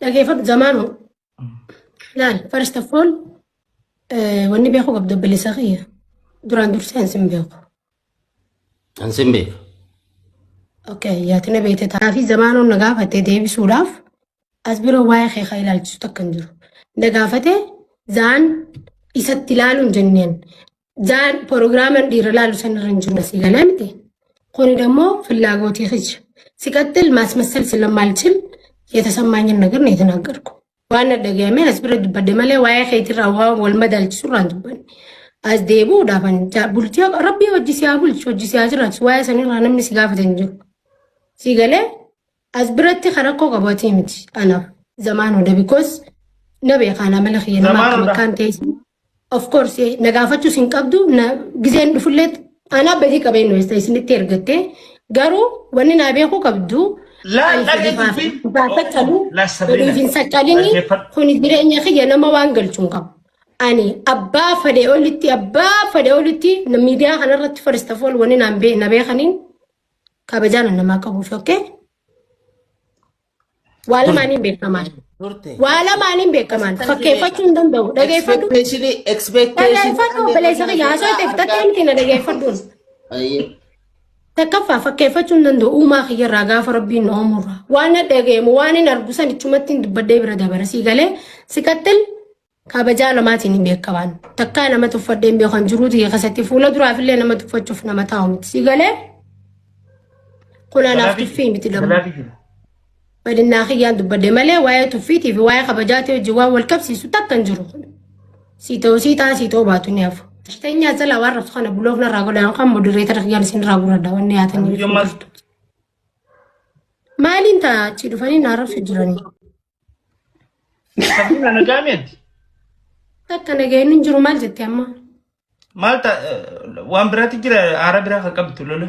Dhageeffadhu zamaanu. Laal, first of all, wanni beekuu qabdu obboleessa kiyya. Duraan dursee an sin beeku. An sin beeka. Okay, yaatina beekte taafii zamaanuun na gaafate deebisuudhaaf as bira waa'ee kee kan ilaalchisu takka hin jiru. Na gaafate zaan isatti ilaaluun jenneen. Zaan proogiraaman dhiira ilaalu san irra hin jiru asii galee miti. Kuni ደግሞ ፍላጎቴ ክጅ ሲቀጥል ማስመሰል ስለማልችል የተሰማኝን ነገር ነው የተናገርኩ። Waan dhagayame as bira dubbadde malee waa'ee keetirraa waan wal madaalchisu irraa hin dubbanne. As deebi'uudhaaf ani bultii rabbii hojii si haa bulchu, hojii si haa jiraachisu, waa'ee sanirraa namni si gaafate hin jiru. Si galee as biratti kan rakkoo qabu ati miti anaaf zamaanudha, because na beekaan amala kiyya nama akkam Zamaanudha. akkaan ta'e. Of course na gaafachuus hin qabdu, na gizeen dhufullee anaa badii qabeenyu isinitti ergattee, garuu wanni naa beekuu qabdu Laa ani dhagee fedhifaaf dubbii. gaafachaluu Laa Sabrina. fedhiif hin saccalini. Dhaggeeffadhu. Kun jireenya kiyya nama waan galchuu hin qabu. Ani abbaa fedhe olitti, abbaa fedhe olitti miidiyaa kanarratti first of all wanni naan na beekaniin kabajaan namaa qabuuf, okay? Waa lamaaniin beekamaan. Turte. Waa lamaaniin beekamaan. Fakkeeffachuu hin danda'u. Dhageeffadhu. Expectation expectation. Dhageeffadhu, obboleessa kiyya, haasoo itti fitattee miti, na dhageeffadhuun. Ayyee. Takkaffaa, fakkeeffachuu hin danda'u uumaa kiyyarraa gaafa rabbiin na uumurraa. Waan na dhagayeemu, waan hin argu san ichumatti hin dubbadhee bira dabara sii galee. Siqaxxil, kabajaa namaatiin hin beekamaan. Takkaa nama tuffadhee hin beekan jiruu tiyya keessatti, fuula duraafillee nama tuffachuuf nama taa'u miti. Sii galee, kun anaaf tuffii miti lamu. Balaafi jira. Badinnaa kiyyaan dubbadde malee waa'ee tuffiitii fi waa'ee kabajaatii wajjin waan wal qabsiisu takka hin jiru. Sii ta'u sii ta'a, sii ta'uu baatu ni hafu. Teenyaa jalaa waan rabsu kana block narraa godha yookaan moderator kiyyaan isin irraa gurradha wanni yaatanii. Biyyoon maal? Maaliin ta'a achi dhufanii na arrabsu jiranii? Sabrina, nagaa miti. Takka nageenyi hin jiru, maal jette amma? Maal ta'a, waan biraatti jira, aara biraa kan qabdu lola.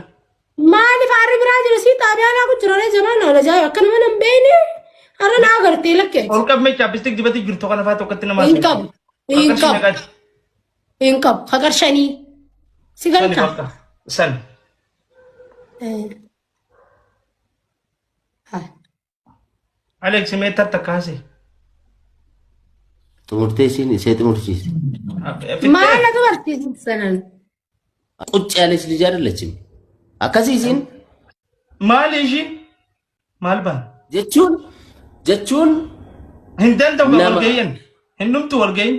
Maaliif aarri biraa jira? Sii xaabiyaa naa kun jiranii jamaan ajaa'iba akka nama nan beekne har'a naa agartee lakkee. Ol qabmee chapstick dibatee jirtu kana fa'aa tokkotti nama Hin qabu. Hin qabu. Hin qabu. Haqar shanii. Si Sani galcha. bakka. Sani. Haa. Alex, mee tarta kaase. Xumurtee isiin isee xumursiise. Maal na dubartiisu sanan? ቁጭ ያለች ልጅ አይደለችም። Akkasii isiin Maali ishiin? Maal baan? jechuun Hin danda'u walga'iin. Hin dhumtu walga'iin.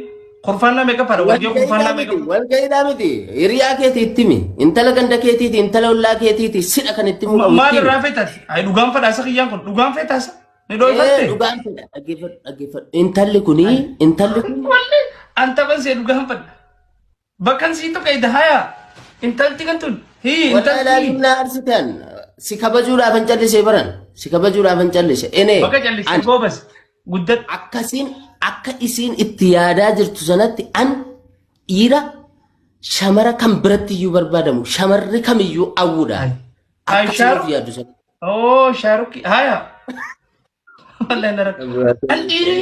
Kurfaannaa meeqa fara? Walga'ii kurfaannaa meeqa? Walga'iidhaa miti. Hiriyaa keetii itti himi. Intala ganda keetiiti, intala ollaa keetiiti, sidha kan itti himu qabu Maal itti himi. irraa feetaati? Ay, dhugaan fadhaasa kiyyaan kun dhugaan feetaasa? Ni dhoofatte? Dhugaan fedha, dhaggeeffadhu, dhaggeeffadhu. Intalli kuni, intalli kun Walli an taphan see dhugaan fadha. Bakkan sii tuqe haya. Intalti kan tun. Hii Wallahi intalti. laaluun na arsitan. Si kabajuudhaaf hin callisee baran. Si kabajuudhaaf hin callise. Enee Bakka callise ani goobas. Guddat. Akkasiin akka isiin itti yaadaa jirtu sanatti an dhiira shamara kan biratti iyyuu barbaadamu, shamarri kamiyyuu awwuudha. Ay Akkasiin of Shaaruk. yaaddu sana. Oh, Shaaruk. Haya. Wallahi na rakka. An dhiiri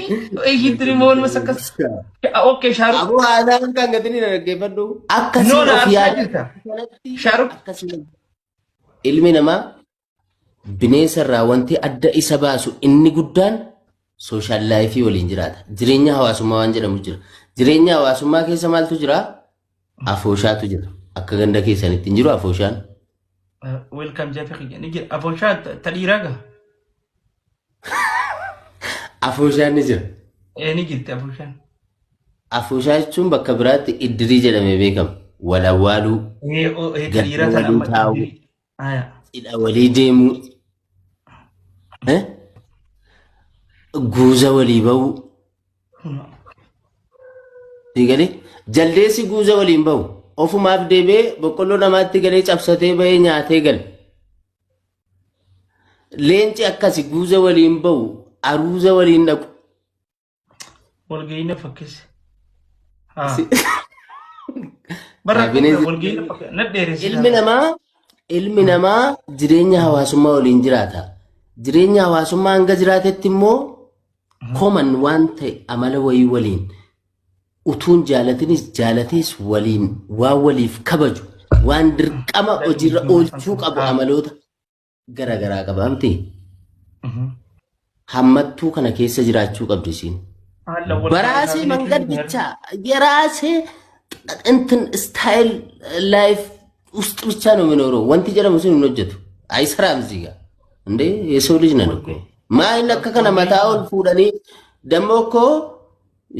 eeyitti moon masakkas. Okay, Shaaruk. Aboo, haasaan kan gatiin hin dhaggeeffadhu. Akkasiin No, na of arsaa yaadu jirta. sanatti Shaaruk. akkasiin ilmi namaa bineensa irraa wanti adda isa baasu inni guddaan social life waliin jiraata. Jireenya hawaasummaa waan jedhamu jira. Jireenya hawaasummaa keessa maaltu jira? Afooshaatu jira. Akka ganda keessanitti hin jiru afooshaan. Welcome Jafe kiyya. Ni jira. Afooshaa ta dhiiraa gaa. Afooshaan ni jira. Ee, ni jirti afooshaan. Afooshaa jechuun bakka biraatti iddirii jedhamee beekama. Wal awwaaluu, Ee, ee, ta gadda dhiiraa tana walii amma taa'uu, iddirii. Haya. cidha walii deemuu, guuza walii ba'uu. Galee jaldeessi guuza waliin ba'u ofumaaf deebi'ee boqqolloo namaatti galee cabsatee ba'ee nyaatee gala. Leenci akkasi guuza waliin ba'u, aruuza waliin dhaqu. Walgahii na fakkeesse. Haa. Barra walgahii na fakkeesse. Na dheeresse. Ilmi namaa jireenya hawaasummaa waliin jiraata. Jireenya hawaasummaa hanga jiraatetti immoo common waan ta'e amala wayii waliin utuun jaalatinis jaalatees waliin waan waliif kabaju, waan dirqama hojiirra oolchuu qabu amaloota garaagaraa qaba miti. Hammattuu kana keessa jiraachuu qabdi isiin. Haala wal በራሴ መንገድ ብቻ የራሴ እንትን style life ውስጥ ብቻ ነው የሚኖረው። Wanti jedhamu sun hin hojjetu. አይሰራም እዚህ ጋር። እንዴ፣ የሰው ልጅ ነን እኮ። Maal akka kana mataa ol fuudhanii ደግሞ እኮ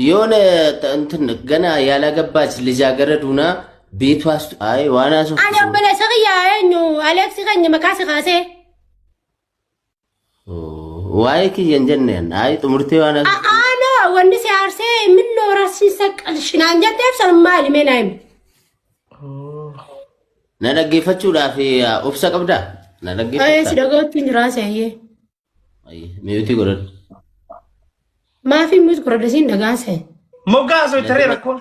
የሆነ እንትን ገና ያላገባች ልጃገረድ ሁና ቤቷ ውስጥ አይ ዋና ሰው Ani obboleessa kiyya eenyu Aleeksi keenya maqaa si kaasee. Waa'ee kiyya hin jenneen ay xumurtee waan Ana wanni si aarsee minnoo rasin saqqalshi naan jetteef san maali mee naa himi. Na dhaggeeffachuudhaaf obsa qabdaa? Na Si dhaggeeffattaa? dhaga'utti hin jiraa seeyyee. Mute godhadhu. Maafi mute godhadhe siin dhagaase. Moggaa haasoo rakkoon.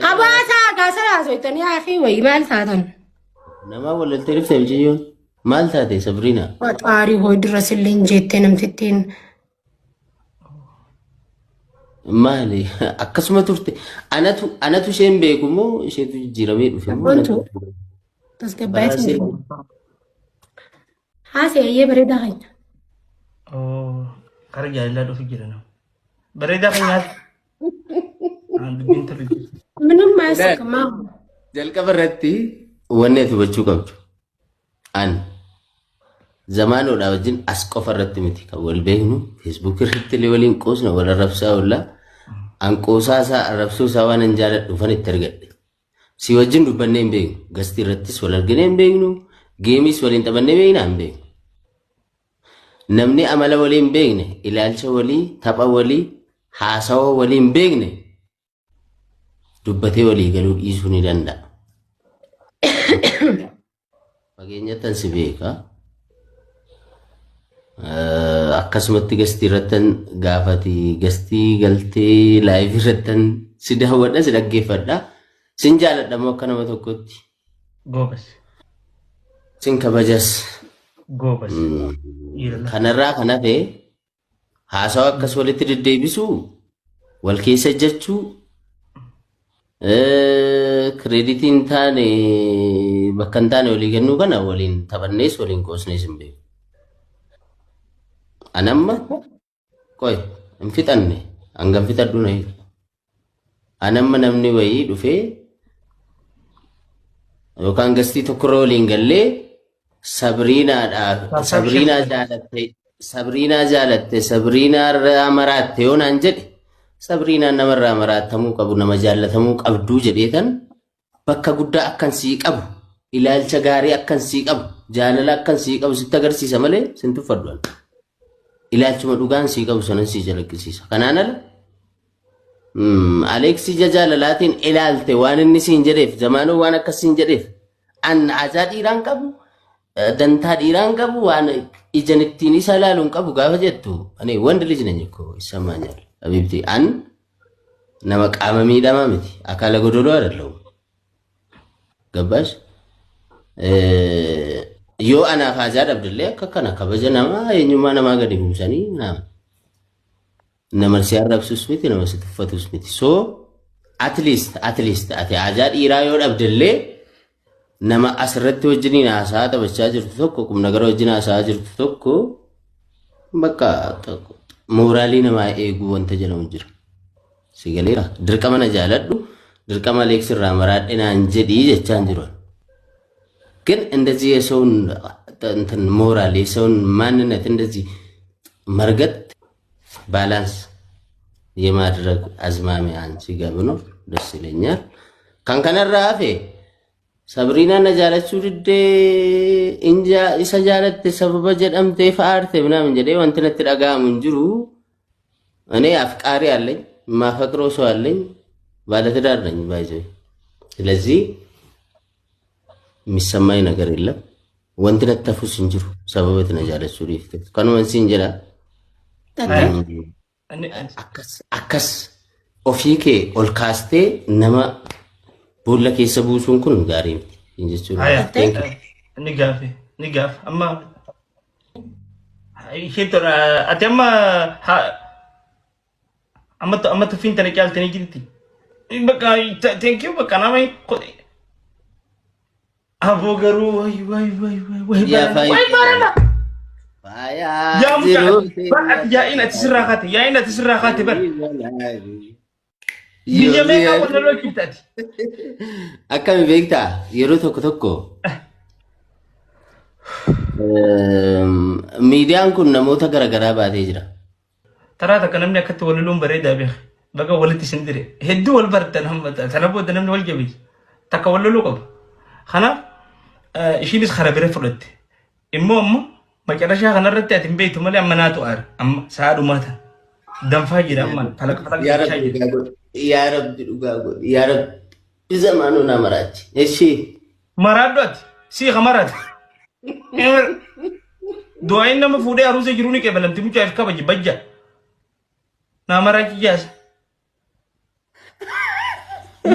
Habaasaa gaasara haasofitanii haafii wayii maal taatan? Nama walaltee dhufte mucayyoon. Maal taate, Sabriina? Xaarii hoo dura sillee jettee namtittiin. Maali akkasuma turte? Anatu isheen beeku moo isheetu jijjiiramee dhufe moo? Wantu tasgabbaa'eetu hin jiru. Haasee bareedaa keenya. Kara jaalalaa dhufu jira nama. Bareedaa kan nyaata. Dubbiin tolu. ምንም አያስቅማ። Jalqaba irratti wanni ati hubachuu qabdu. An zamaanoodhaa wajjin as qofa irratti miti kan wal beeknu. Facebook irratti illee waliin qoosna, wal arrabsaa oolla. An qoosaa isaa, arrabsuu isaa waan hin jaaladhuufan itti argadhe. Si wajjin dubbannee hin beeknu. Guest irrattis wal arginee hin beeknu. Game-is waliin taphannee beeknaa? Hin beeknu. Namni amala walii hin beekne, ilaalcha walii, tapha walii, haasawa walii hin beekne dubbatee walii galuu dhiisuu ni danda'a. Fageenyattan si beeka. Akkasumatti guest irrattan gaafati guest galtee live irrattan si daawwadha, si dhaggeeffadha. Sin jaaladha immoo akka nama tokkotti. Goobas. Sin kabajas. Goobas. Kanarraa kan hafe haasawa akkas walitti deddeebisuu, wal keessa jechuu, credit hin taane bakka hin taane walii kennuu kana waliin taphannees waliin qoosnees hin beeku. Anamma qoy hin fixanne, hangam fixadhu na hiiku. Anamma namni wayii dhufee yookaan guest tokkorra waliin gallee Sabriinaadhaaf Sabriinaa jaalatte, Sabriinaa jaalatte, Sabriinaa irraa maraatte yoo naan jedhe, Sabriinaan namarraa maraattamuu qabu, nama jaallatamuu qabduu jedheetan bakka guddaa akkan sii qabu, ilaalcha gaarii akkan sii qabu, jaalala akkan sii qabu sitti agarsiisa malee sin tuffadhu. Ilaalchuma dhugaan sii qabu sanan sii calaqqisiisa. Kanaan ala Aleeksii ija jaalalaatiin ilaalte waan inni siin jedheef, zamaanoo waan akkas siin jedheef, an ajaa dhiiraan qabu, dantaa dhiiraan qabu, waan ijan ittiin isa ilaalu hin qabu gaafa jettu ani ወንድ ልጅ ነኝ እኮ፣ ይሰማኛል። حبيبتي an nama qaama miidhamaa miti, አካለ ጎዶሎ አይደለሁም። ገባሽ? Yoo anaaf haajaa dhabdillee akka kana kabaja namaa, eenyummaa namaa gadi buusanii nama si arrabsus miti, nama si tuffatus miti. So at least ati haajaa dhiiraa yoo dhabdillee nama asirratti wajjiniin haasaa taphachaa jirtu tokko, qubnagara wajjin haasaa jirtu tokko, bakka mooraalii namaa eeguu wanta jedhamu jira. Si galeera? Dirqama na jaaladhu, dirqama Aleeks irraa maraadhe naan jedhii jechaan jiru. ግን እንደዚህ የሰውን እንትን ሞራል፣ የሰውን ማንነት እንደዚህ መርገጥ፣ balance የማድረግ አዝማሚያ አንቺ ጋር ቢኖር ደስ ይለኛል። Kan kanarraa hafe Sabriinaa na jaalachuu diddee inja isa jaalatte sababa jedhamtee aarte ምናምን jedhee wanti natti dhaga'amu hin jiru. እኔ አፍቃሪ አለኝ፣ የማፈቅረው ሰው አለኝ፣ ባለትዳር ነኝ by the way። ስለዚህ የሚሰማኝ ነገር የለም። Wanti natti hafus hin jiru sababa itti na jaalachuu dhiifteef. Kanuman siin jedha. Akkas akkas ofii kee ol kaastee nama boolla keessa buusuun kun gaarii miti jechuudha. Haya, Thank you. ni gaafe, ni gaafa. Amma isheen tola ati amma amma tuffiin tana caaltanii jirti. Bakka thank you, bakka nama aboo garuu way way way way way Yaa barana way barana. Faayaa Yaa mucaa jiruu bar ati yaa'iin ati sirraa kaate yaa'iin ati sirraa kaate bar biyya meeqaa wal loloo jirta ati. Akkami beektaa yeroo tokko tokko miidiyaan kun namoota garaagaraa baatee jira. Taraa takka namni akkatti wal loluun bareedaa beeka. Baga walitti isin dire. Hedduu wal bartan hamma sana booda namni wal jabeessa. Takka wal loluu qaba. Kanaaf ishiinis kara bira fudhatte. Immoo amma macarashaa kanarratti ati hin beektu malee amma naatu aara. Amma sa'a dhumaa tana. Danfaa jira amma falaq falaq Yaa jechaa Rabbi jira. dhugaa godhi. Yaa Rabbi dhugaa godhi. Yaa Rabbi zamaanuu na maraachi. Ishii. Maraadhu ati. Sii ka maraate. Du'aayin nama fuudhee aruusa jiruu ni qeebalamti mucaaf kabaji bajja. Naa maraachi jaasa.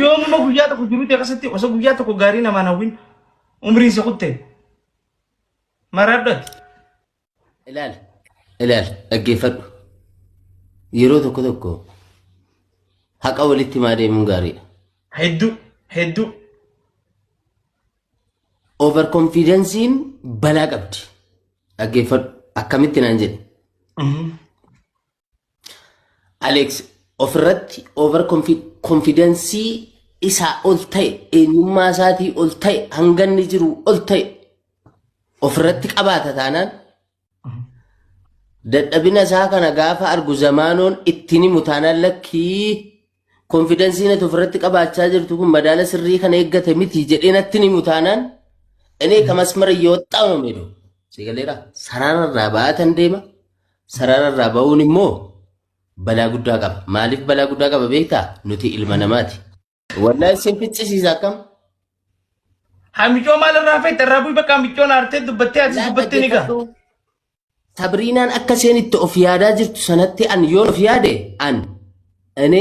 Yoomuma guyyaa tokko jiruuti akkasitti osoo guyyaa tokko gaarii namaan hawwin umriin si kutte. Maraadhu ati. Ilaali. Ilaali. Dhaggeeffadhu. Yeroo tokko tokko haqa walitti himaa deemuun gaariidha. Hedduu hedduu. Overconfidence'n balaa qabdi. Dhaggeeffadhu. Akkamitti naan jedhe. Alex ofirratti over confidence isaa ol ta'e eenyummaa isaatii ol ta'e hanga inni jiru ol ta'e ofirratti qabaata taanaan dadhabina isaa kana gaafa argu zamaanoon ittiin himu taanaan lakkii konfidensiin ati ofirratti qabaachaa jirtu kun madaala sirrii kana eeggate miti jedhee natti himu taanaan እኔ ከመስመር እየወጣሁ ነው የምሄደው። Sigaleera sarara irraa ba'aatan deema. Sarara irraa ba'uun immoo balaa guddaa qaba. Maaliif balaa guddaa qaba beektaa? Nuti ilma namaati. Wallaahi isin ficcisiisa akkam? Haa micoo maal irraa feete irraa bu'i bakka micoon aartee dubbattee ati dubbattee ni gaha. Sabriinaan akka isheen itti of yaadaa jirtu sanatti an yoon of yaade an እኔ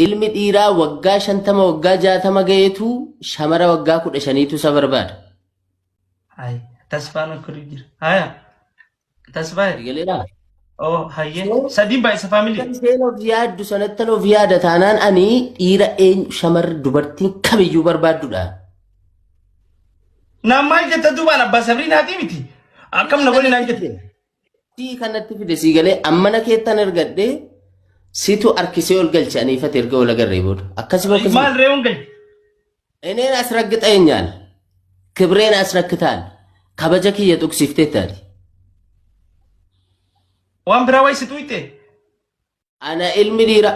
ilmi dhiiraa waggaa 50 waggaa 60 gaheetu shamara waggaa 15tu isa barbaada. Hayi tasfaan akka jira. Haya tasfaa. Galeeraa? Oh hayyee sadiin baay'isa faamilii. Akka isheen of yaaddu sanattan of yaada taanaan ani dhiira eenyu shamarri dubartiin kamiyyuu barbaaddudha. Naan maal jetta duubaan abbaa Sabriinaatii miti. Akkam na godhi naan jette. Sii kanatti fide sii galee ammana keettan ergadhee situ harkisee ol galche aniifate erga ol agarree booda. Akkasuma akkasuma. Maal ree'uun galche? እኔን አስረግጠኸኛል፣ ክብሬን አስረክታል፣ kabaja kiyya tuqsiifteettaati. Waan biraa wayi si tuqxe. Ana ilmi dhiira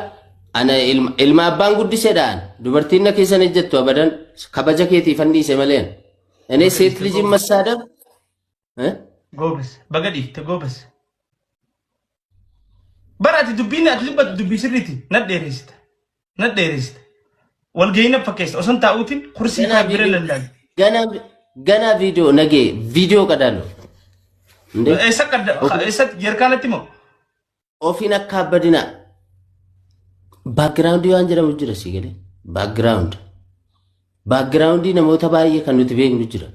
ana ilma ilma abbaan guddisedhaan dubartiin na keessan ejjettu abadan kabaja keetiif an dhiise maleen. እኔ ሴት ልጅ መሳደብ እ? Goobas baga dhiifte goobas. Bara ati dubbiin ati dubbattu dubbii sirriiti na dheeresita na dheeresita. Walgahii na fakkeessa osoo hin taa'uutiin kursii ገና faa bira ቪዲዮ lallaabi. ገና ገና ቪዲዮ ነገ ቪዲዮ ቀዳለሁ እንዴ። Eessa qadda eessa jerkaanatti moo? Ofiin akka abbadina background waan jedhamu jira si galee background background namoota baay'ee kan nuti beeknu jira.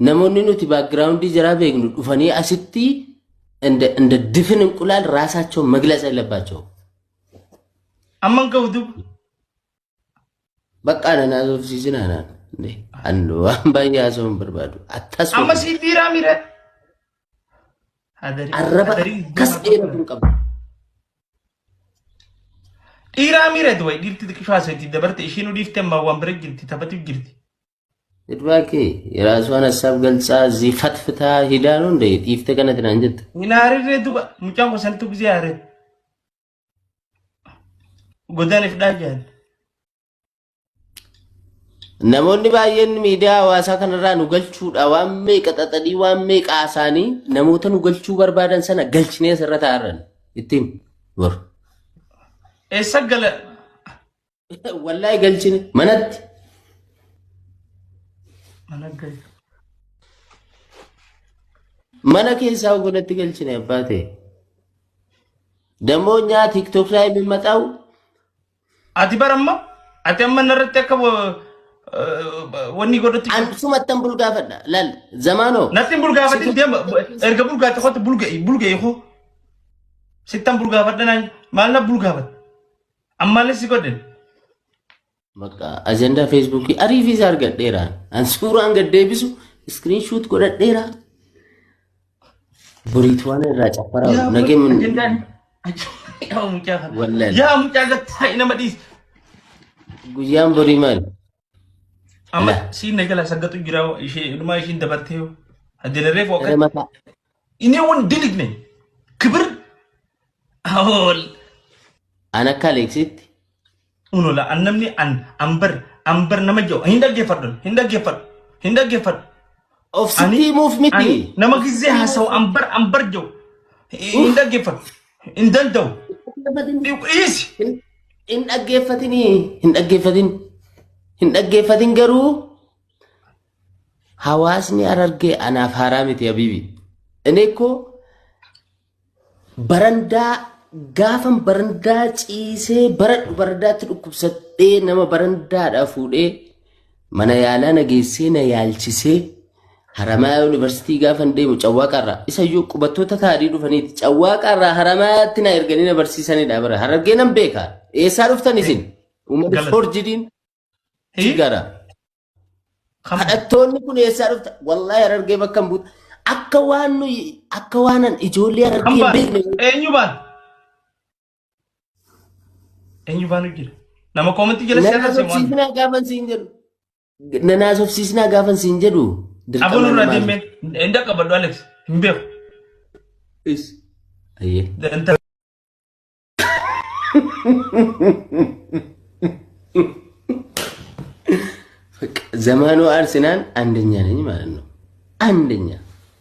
Namoonni nuti background jaraa beeknu dhufanii asitti እንደ ድፍን እንቁላል ራሳቸውን መግለጽ የለባቸው። Amma hin gahu duuba. በቃ ነና ሶፍሲዝን አናን እንዴ አንዱ waan baay'ee haasa'uun barbaadu attas Amma sii dhiiraa miire. Hadarii arraba hadarii akkas dheeratu hin qabu. Dhiiraa miire duwwaa dhiirti xiqqishoo haasa'etti dabarte ishiin dhiifte ammaa waan bira jirti taphatuuf jirti. እባክህ የራሷን ሀሳብ ገልጻ እዚህ ፈትፍታ ሂዳ ነው እንደ dhiifte kanatti naan jette. Hin aarirree duuba mucaan kun santu gisee aaree. Godaan if dhaajaan. Namoonni baay'een miidiyaa hawaasaa kanarraa nu galchuudha waan meeqa xaxanii waan meeqa haasa'anii namoota nu galchuu barbaadan sana galchinee asirra taa'arran ittiin bor. Eessa gala? Wallaahi galchine manatti. Mana gala. Mana keessaa godhatti galchine abbaa ta'e. ደግሞ እኛ ቲክቶክ ላይ የሚመጣው Ati bara amma ati amma narratti akka wanni godhatti. Ansumattan bulgaafadha laal zamaanoo. Natti hin bulgaafatin deema erga bulgaate kootu bulga'i bulga'i koo. Sittan bulgaafadha naan maal na bulgaafata? Ammaallee si godhan. በቃ ajandaa feesbuukii ariifiisa argadheera. An suuraan gad deebisu screenshot godhadheera. Boriitu waan irraa caffaraa Yaa oolu. Nagee min ajandaan yaa mucaa kana. wallaale. Yaa mucaa gattaa nama dhiisi. Guyyaan borii maali? Amma Ala. siin nagala saggatu jira ishee inumaa ishiin dabartee yoo. Adeelarreef Gara wakkat. mataa. Inni waan diligne. Kibir. Awol. An akka Aleeksitti Unola an namni an ambar ambar nama jiru hin dhaggeeffadhu hin dhaggeeffadhu hin dhaggeeffadhu. of sitti Ani himuuf ani miti. nama gizee haasawu ambar ambar jiru hin dhaggeeffadhu hin danda'u. Dhiisi. Hin dhaggeeffatinii. Hin dhaggeeffatin. Hin dhaggeeffatin garuu hawaasni Harargee anaaf haaraa miti habiibi. Inni koo barandaa gaafan barandaa ciisee baradhu barandaatti dhukkubsadhee nama barandaadhaa fuudhee mana yaalaa na geessee na yaalchisee Haramayaa yuunivarsiitii gaafan deemu Cawwaaqaarraa isayyuu qubattoota taadhii dhufaniiti Cawwaaqaarraa Haramayaatti na erganii na barsiisanidha bara Harargee nan beeka eessaa dhuftan isin uummata Galata. forjidiin sigara. Kam Kadhattoonni kun eessaa dhufta? Wallaahi Harargee bakka hin buutu. Akka waan nuyi akka waanan ijoollee kam Harargee hin baan? beekne. Eenyu baan? Eenyu baanu jira? Nama koomantii jala Nan si arrabse waan. haasofsiisinaa gaafan siin jedhu. Nan haasofsiisinaa gaafan siin jedhu. Aboo Dirqama nurraa namaa. deemee hin dhaqqabadhu Alex hin beeku. Is. Ayyee. Danta ዘመኑ አርሰናል አንደኛ ነኝ ማለት ነው። አንደኛ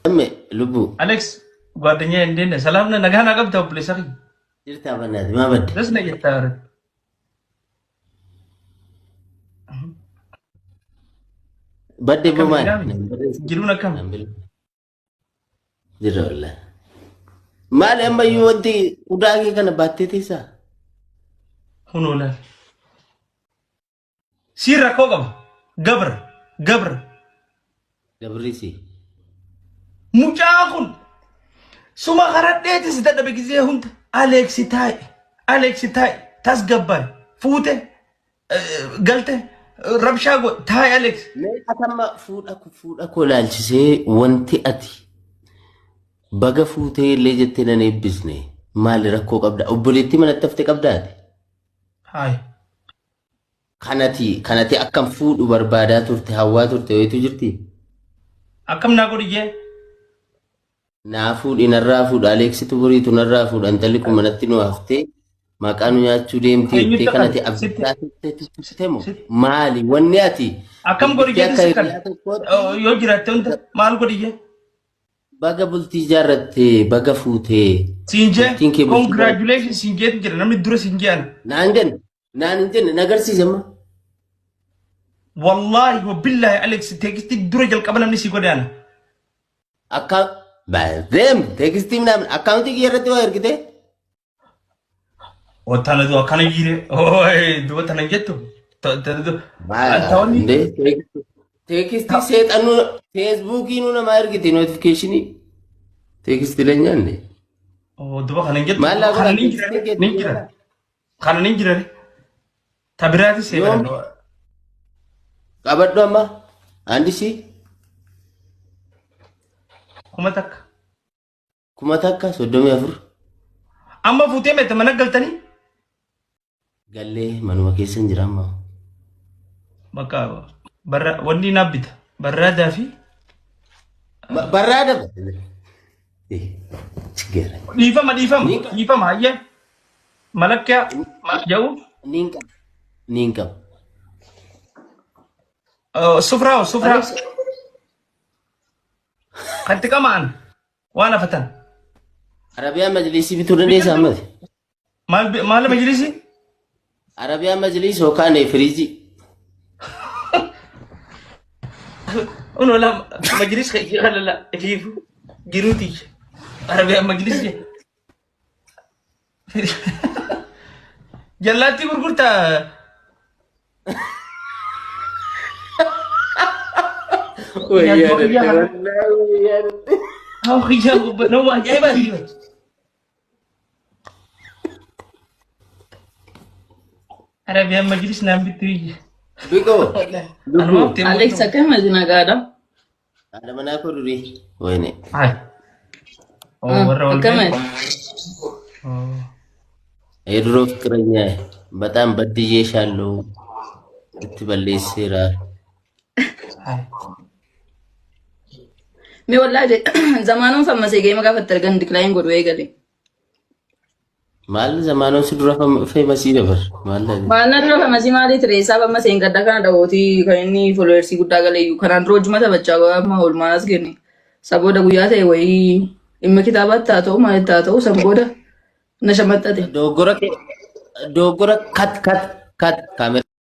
እሜ ልቡ Alex ጓደኛ እንዴት ነህ? ሰላም ነህ? ነጋህን አቀብተው obboleessa kiyya. jirta በእናትህ ማበድ ደስ ነህ እየታወረ በደ Akkam በማል nagaami? Jiruun akkam? jira wallahi maali ammayyuu wanti udaa kee kana baattee teessaa Kunoo laal. Siin rakkoo qaba. Gabra. Gabra. gabrisi Mucaa kun suma karadheetis dadhabe gisee hunda Aleeksi taa'i. Aleeksi taa'i. Tasgabbaa'e. Fuute. Galte. Rabshaa godhe. Taa'i Aleeks. mee atamma fuudha koo laalchisee wanti ati baga fuutee illee jettee nan eebbisne maali rakkoo qabda obboleettii manatti hafte qabdaati Hayi. kanati akkam fuudhu barbaadaa turte hawwaa turte wayitu jirti Akkam naa godhi jee. naa fuudhi narraa fuudha Aleeksitu boriitu narraa fuudha intalli kun manatti nu haftee maqaa nu nyaachuu deemti Eenyutti jettee kanati akkana? Sitti. abdachaa turte turte moo Sitti. maali wanni ati Akkam godhi bultii jeetu akka si kana. hiriyaa tokkootti Yoo jiraatte hunda maal godhi jee? baga bultii ijaarratte baga fuutee Siin jee. bultiin kee bultii Congratulations siin jeetu jira. Namni dura siin jee ana. naan jenne naan hin jenne na agarsiise amma Wallaahi wabillahi Alex teekstii dura jalqaba namni si godhe ana. akka deem teekstii minaamin akkaawuntii kiyya irratti waa ergite Tana du akkana jiire. Duba tana hin jettu. Tana du. Tawanni እንዴ teekstii seexanuu feesbuukiinuu namaa ergite notifikashinii teekstii leenyaa እንዴ duba kana hin jettu. maal laa Kana godhaa nin jira. teekstii Nin jira. Kana nin jira. Ta biraatis yoom eegalan. qabadhu amma andisi 1000. 1034 Amma fuutee meete mana galtanii? gallee manuma keessa hin jira amma Bakka barra wanni naaf bita. Barraadaa fi barraada ችግር dhiifama dhiifama niin qaba dhiifama hayyee malakkaa jedhu niin qaba niin qaba sufraa sufraa Alex kan xiqqamaan waan hafatan. Arabiyaa majlisii bituu dandeessaa Biqiltuu ammati maal maal majlisi? Arabiyaa majlis yookaan firiijii Uno la majlis la ifiif jiruuti. Arabiyaa majlis jallaatti gurgurtaa wayyaa nyaatuma kiyyaa datte kana. wallaahi wayyaa datte Haa kiyyaa gubbaa nama ajaa'ibaati. Arabiyaan majlis naan bittu iyya. Biqoo lubbuu Anumaaf teemmoo Alex ta'u. akkam ati nagaadha? haadha manaa koo durii wayne Hayi. Oh, warra wal Akkami? beeku. Oh. የድሮ ፍቅረኛ በጣም በድዬሻለሁ itti balleesseera. Hai. Mee wallaahi zamaanuun fammasee geema gaafa itti argan decline godhu eegale. Maal zamaanoon si dura famous dabar maal laati? Maal na dura famous maalii ture isaa fammasee hin gadda kana dhawootii kan inni followersii guddaa galeeyyu kanaan dura hojii taphachaa amma oolmaan as kenne. Isa booda guyyaa ta'e wayii dhimma kitaabaatti haa ta'u maalitti haa ta'u san booda na shamaxxate. Dogoggora dogoggora cut cut cut kaameraa.